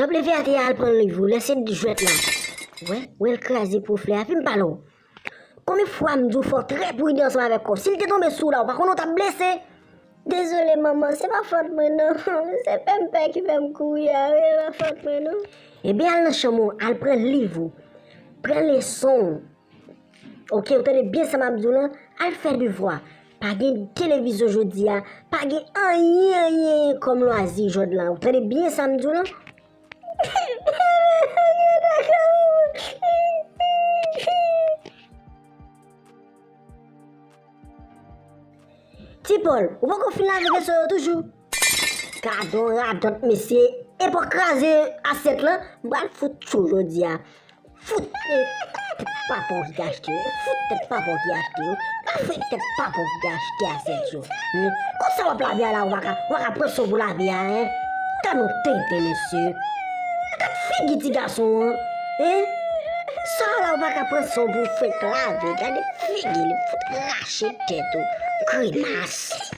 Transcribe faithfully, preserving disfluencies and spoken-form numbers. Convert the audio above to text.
Jan w leve atè a, al pran liv ou, lè se jwèt la. Wè, wè l kraze pwoflè a, fin pale w. Konbyen fwa m di w fò w trè pridan ansanm avèk kò w? Si l te tonbe sou w la, ou pa konnen w t ap blese? Dezole, manman, se pa fòt mwen, non. Se pè m pè ki fè m kouri a, wi, se pa fòt mwen, non. Ebyen, al nan chanm ou, al pran liv ou. Pran leson w. Oke, ou tande byen sa m ap di w lan? Al fè devwa. Pa gen televizyon jodi a. Pa gen anyen, anyen, anyen kòm lwazi jòdla. Ou tande byen sa m di w lan? Ti Pòl, ou poko fin lave veso yo toujou? Gadon radòt, mesye. Epa w kraze asyèt lan, m pral fout tchou jodi a. Fout, e, tèt papa w ki achte yo. Fout tèt papa w ki achte yo. Pa fè tèt papa w ki achte asyèt yo. Hmm? Konsa w ap lave a la, ou pa ka, ou pa ka pran swen pou lave a, en? Gad yon tenten, mesye. Gad figi ti gason an, en? Sa la, ou pa ka pran swen pou fenk lave. Gade figi li, fout rache tèt ou. Grimas.